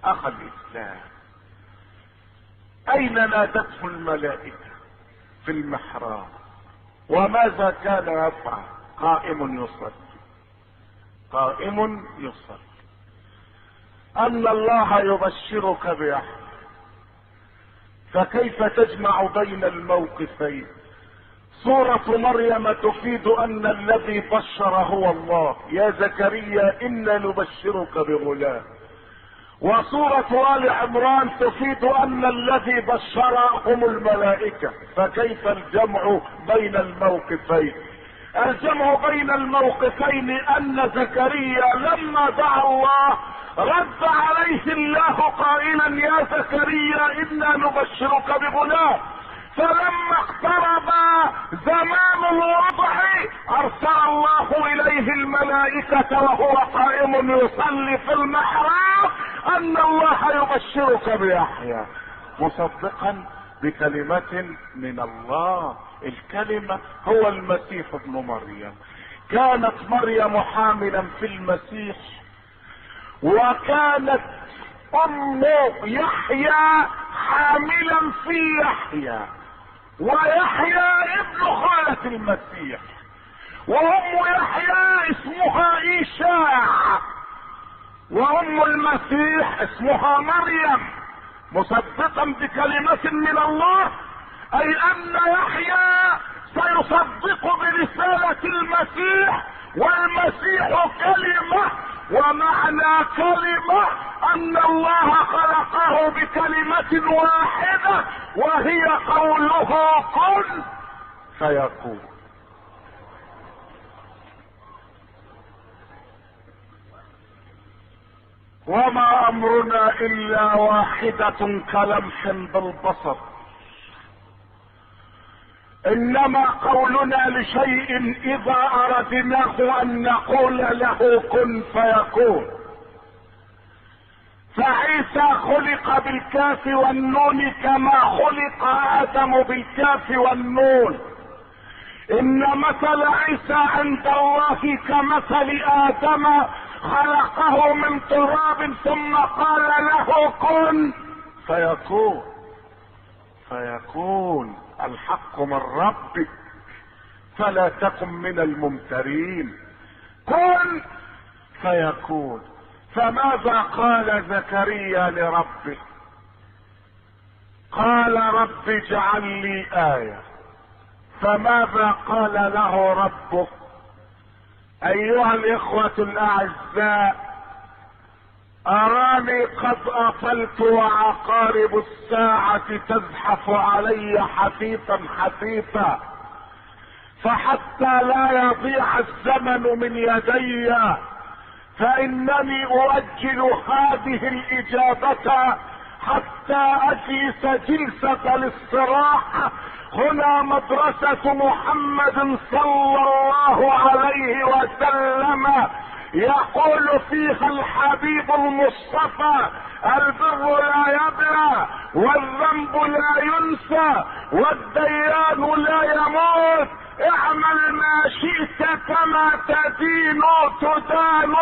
اخ الاسلام، اين نادته الملائكة؟ في المحراب. وماذا كان يفعل؟ قائم يصلي، قائم يصلي. ان الله يبشرك بيحيى، فكيف تجمع بين الموقفين؟ سورة مريم تفيد ان الذي بشر هو الله، يا زكريا انا نبشرك بغلام. وسورة آل عمران تفيد ان الذي بشرهم الملائكة، فكيف الجمع بين الموقفين؟ الجمع بين الموقفين ان زكريا لما دعا الله رد عليه الله قائلا يا زكريا انا نبشرك بغلام. فلما اقترب زمان الوضع ارسل الله اليه الملائكة وهو قائم يصلي في المحراب ان الله يبشرك بيحيى مصدقا بكلمة من الله. الكلمة هو المسيح ابن مريم. كانت مريم حاملا في المسيح، وكانت ام يحيى حاملا في يحيى، ويحيى ابن خالة المسيح، وام يحيى اسمها ايشاع، وام المسيح اسمها مريم، مصدقا بكلمة من الله، اي ان يحيى سيصدق برسالة المسيح، والمسيح كلمة، ومعنى كلمة ان الله خلقه بكلمة واحدة وهي قوله كن فيكون. وما امرنا الا واحدة كلمح بالبصر، انما قولنا لشيء اذا اردناه ان نقول له كن فيكون. فعيسى خلق بالكاف والنون كما خلق ادم بالكاف والنون، ان مثل عيسى عند الله كمثل ادم خلقه من تراب ثم قال له كن فيكون. فيكون الحق من ربك فلا تكن من الممترين. كن فيكون. فماذا قال زكريا لربه؟ قال رب اجعل لي آية. فماذا قال له ربه؟ ايها الاخوة الاعزاء، اراني قد افلت وعقارب الساعة تزحف علي حثيثا حثيثا، فحتى لا يضيع الزمن من يدي فانني اؤجل هذه الاجابة حتى اجلس جلسة الاستراحة هنا مدرسة محمد صلى الله عليه وسلم، يقول فيها الحبيب المصطفى البر لا يبلى والذنب لا ينسى والديان لا يموت، اعمل ما شئت كما تدين تدان.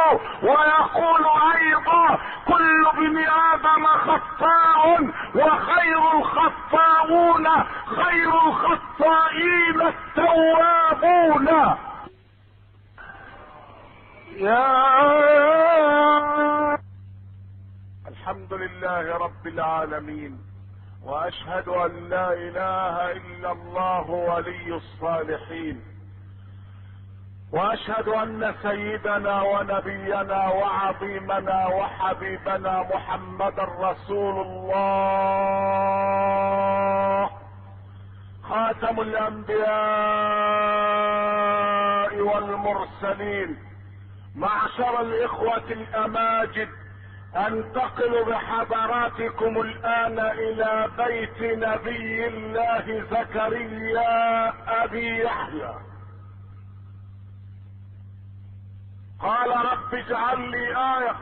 ويقول ايضا كل ابن ادم خطاء وخير الخطاؤون خير الخطائين التوابون. يا الحمد لله رب العالمين، واشهد ان لا اله الا الله ولي الصالحين، واشهد ان سيدنا ونبينا وعظيمنا وحبيبنا محمدا رسول الله خاتم الانبياء والمرسلين. معشر الاخوة الاماجد، انتقل بحضراتكم الان الى بيت نبي الله زكريا ابي يحيى. قال رب اجعل لي آية،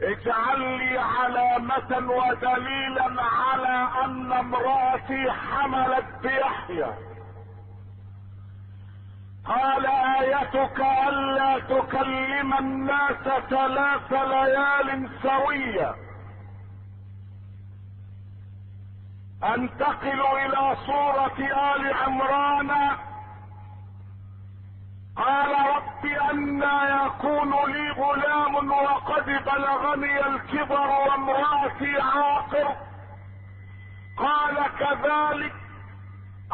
اجعل لي علامة ودليلا على ان امرأتي حملت بيحيى. قال آيتك ألا تكلم الناس 3 ليال سوية. انتقل الى سورة آل عمران. قال رب أنى يكون لي غلام وقد بلغني الكبر وامرأتي عاقر. قال كذلك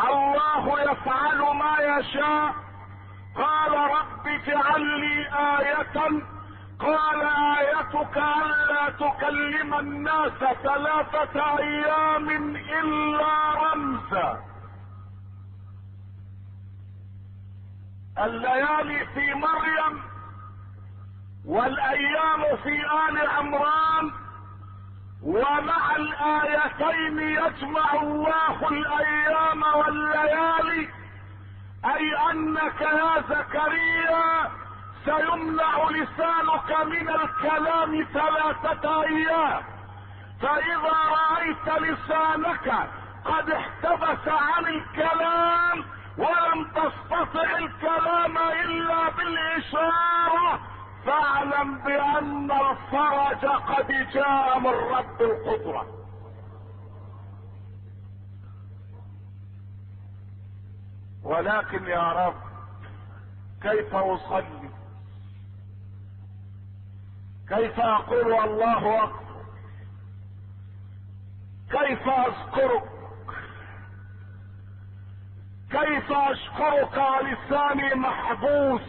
الله يفعل ما يشاء. قال رب اجعل لي آية. قال آيتك ألا تكلم الناس 3 أيام إلا رمزا. الليالي في مريم والأيام في آل عمران، ومع الآيتين يجمع الله الأيام والليالي، أي أنك يا زكريا سيمنع لسانك من الكلام 3 أيام. فإذا رأيت لسانك قد احتبس عن الكلام ولم تستطع الكلام إلا بالإشارة، فاعلم بأن الفرج قد جاء من رب القدرة. ولكن يا رب كيف أصلي؟ كيف أقول الله أكبر؟ كيف أذكرك؟ كيف أشكرك ولساني محبوس؟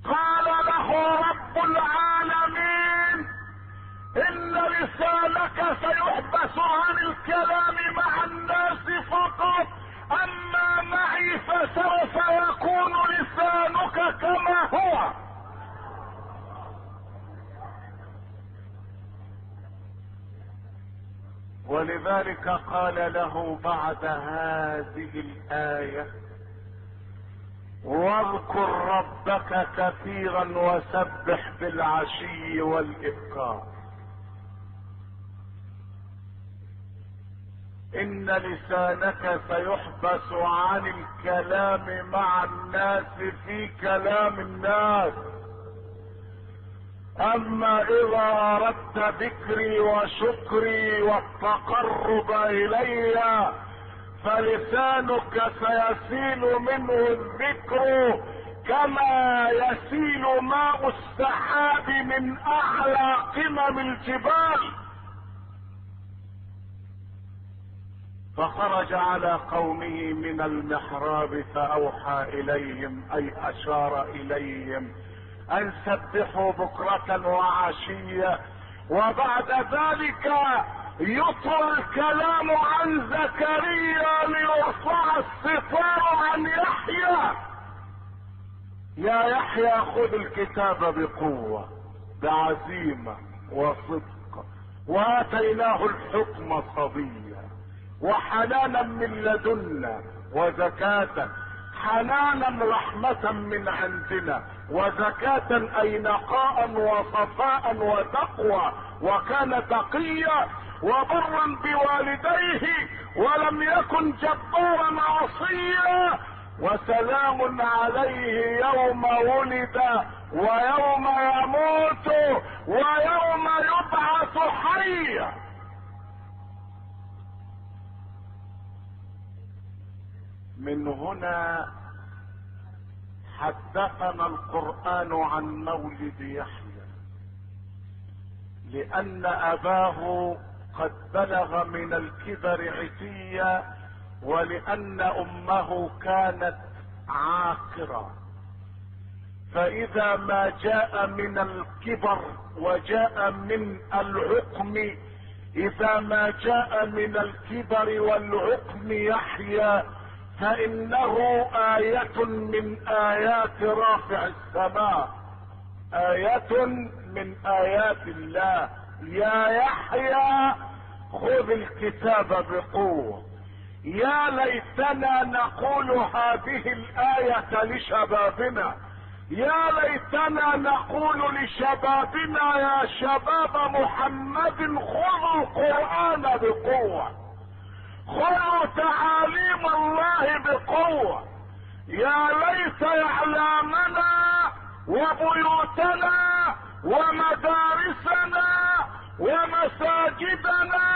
قال له رب العالمين إن لسانك سيحبس عن الكلام مع الناس فقط، أما معي فسوف يكون لسانك كما هو. ولذلك قال له بعد هذه الآية واذكر ربك كثيرا وسبح بالعشي والإبكار. إن لسانك سيحبس عن الكلام مع الناس في كلام الناس، أما إذا أردت ذكري وشكري والتقرب إلي فلسانك سيسيل منه الذكر كما يسيل ماء السحاب من أعلى قمم الجبال. فخرج على قومه من المحراب فأوحى إليهم، أي أشار إليهم أن سبحوا بكرة وعشية. وبعد ذلك يطوى الكلام عن زكريا ليرفع الستار عن يحيى. يا يحيى خذ الكتاب بقوة بعزيمة وصدق، وآتيناه الحكم صبيا وحنانا من لدنا وزكاة. حنانا رحمة من عندنا، وزكاة أي نقاء وصفاء وتقوى، وكان تقيا وبرا بوالديه ولم يكن جبارا عصيا. وسلام عليه يوم ولد ويوم يموت ويوم يبعث حيا. من هنا حدثنا القرآن عن مولد يحيى، لأن أباه قد بلغ من الكبر عتيا، ولأن أمه كانت عاقرة. فإذا ما جاء من الكبر وجاء من العقم، إذا ما جاء من الكبر والعقم يحيى فإنه آية من آيات رافع السماء، آية من آيات الله. يا يحيى خذ الكتاب بقوة. يا ليتنا نقول هذه الآية لشبابنا، يا ليتنا نقول لشبابنا يا شباب محمد خذوا القرآن بقوة، خذوا تعاليم الله بقوة. يا ليت اعلامنا وبيوتنا ومدارسنا ومساجدنا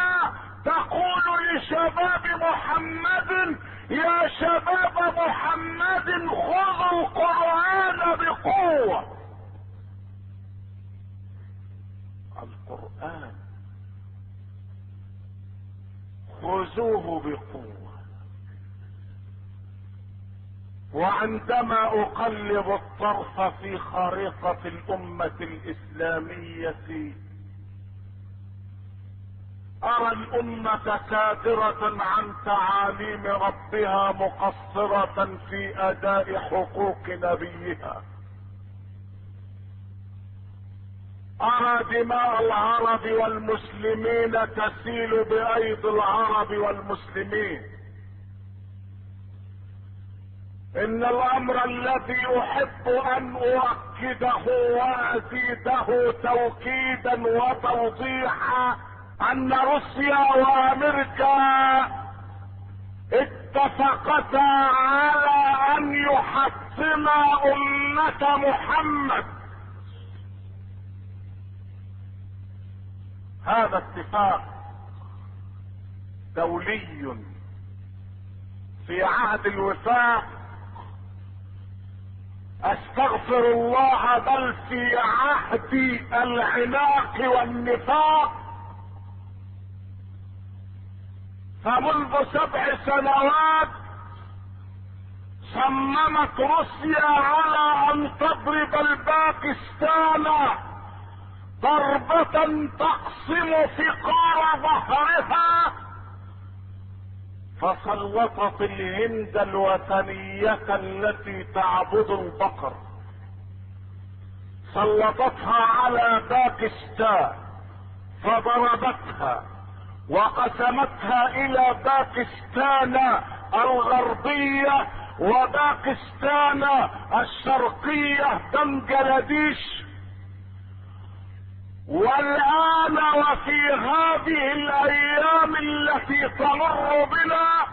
تقول لشباب محمد: يا شباب محمد خذوا القرآن بقوة. القرآن خذوه بقوة. وعندما اقلب الطرف في خريطة الامة الاسلامية ارى الامة كادرة عن تعاليم ربها، مقصرة في اداء حقوق نبيها. ارى دماء العرب والمسلمين تسيل بايدي العرب والمسلمين. ان الامر الذي احب ان اؤكده وازيده توكيدا وتوضيحا ان روسيا وامريكا اتفقتا على ان يحطما امة محمد. هذا اتفاق دولي في عهد الوفاق، استغفر الله، بل في عهد العناق والنفاق. فمنذ 7 سنوات صممت روسيا على ان تضرب الباكستان ضربة تقسم فقار ظهرها، فسلطت الهند الوثنية التي تعبد البقر، سلطتها على باكستان فضربتها وقسمتها الى باكستان الغربية وباكستان الشرقية بنجلاديش. والآن وفي هذه الأيام التي تمر بنا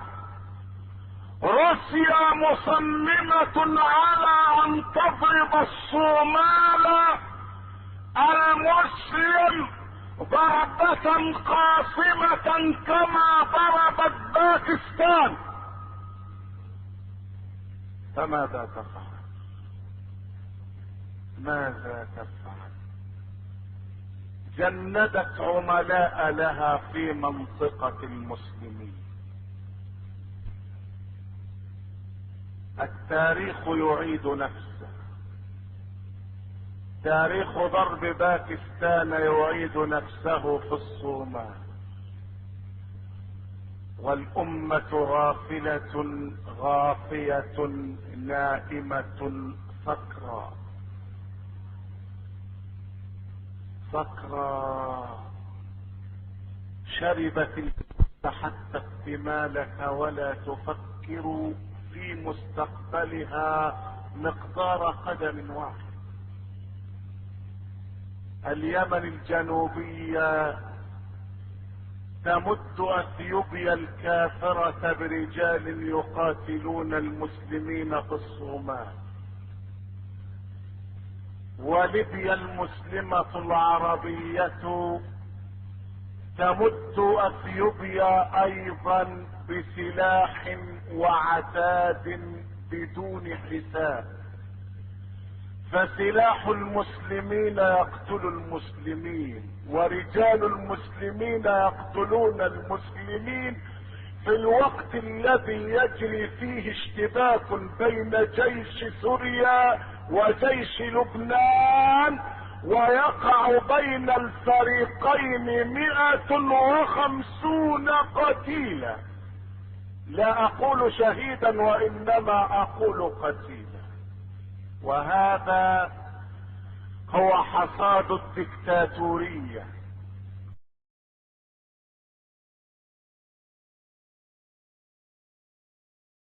روسيا مصممة على أن تضرب الصومال المسلم ضربة قاصمة كما ضربت باكستان. فماذا تفعل؟ ماذا تفعل؟ جندت عملاء لها في منطقة المسلمين. التاريخ يعيد نفسه، تاريخ ضرب باكستان يعيد نفسه في الصومال، والأمة غافلة غافية نائمة سكرى شربت حتى اكتمالك ولا تفكر في مستقبلها مقدار قدم واحد. اليمن الجنوبية تمد اثيوبيا الكافرة برجال يقاتلون المسلمين في الصومال، وليبيا المسلمة العربية تمد اثيوبيا ايضا بسلاح وعتاد بدون حساب. فسلاح المسلمين يقتل المسلمين، ورجال المسلمين يقتلون المسلمين، في الوقت الذي يجري فيه اشتباك بين جيش سوريا وجيش لبنان، ويقع بين الفريقين 150 قتيلا. لا اقول شهيدا وانما اقول قتيلا. وهذا هو حصاد الدكتاتورية.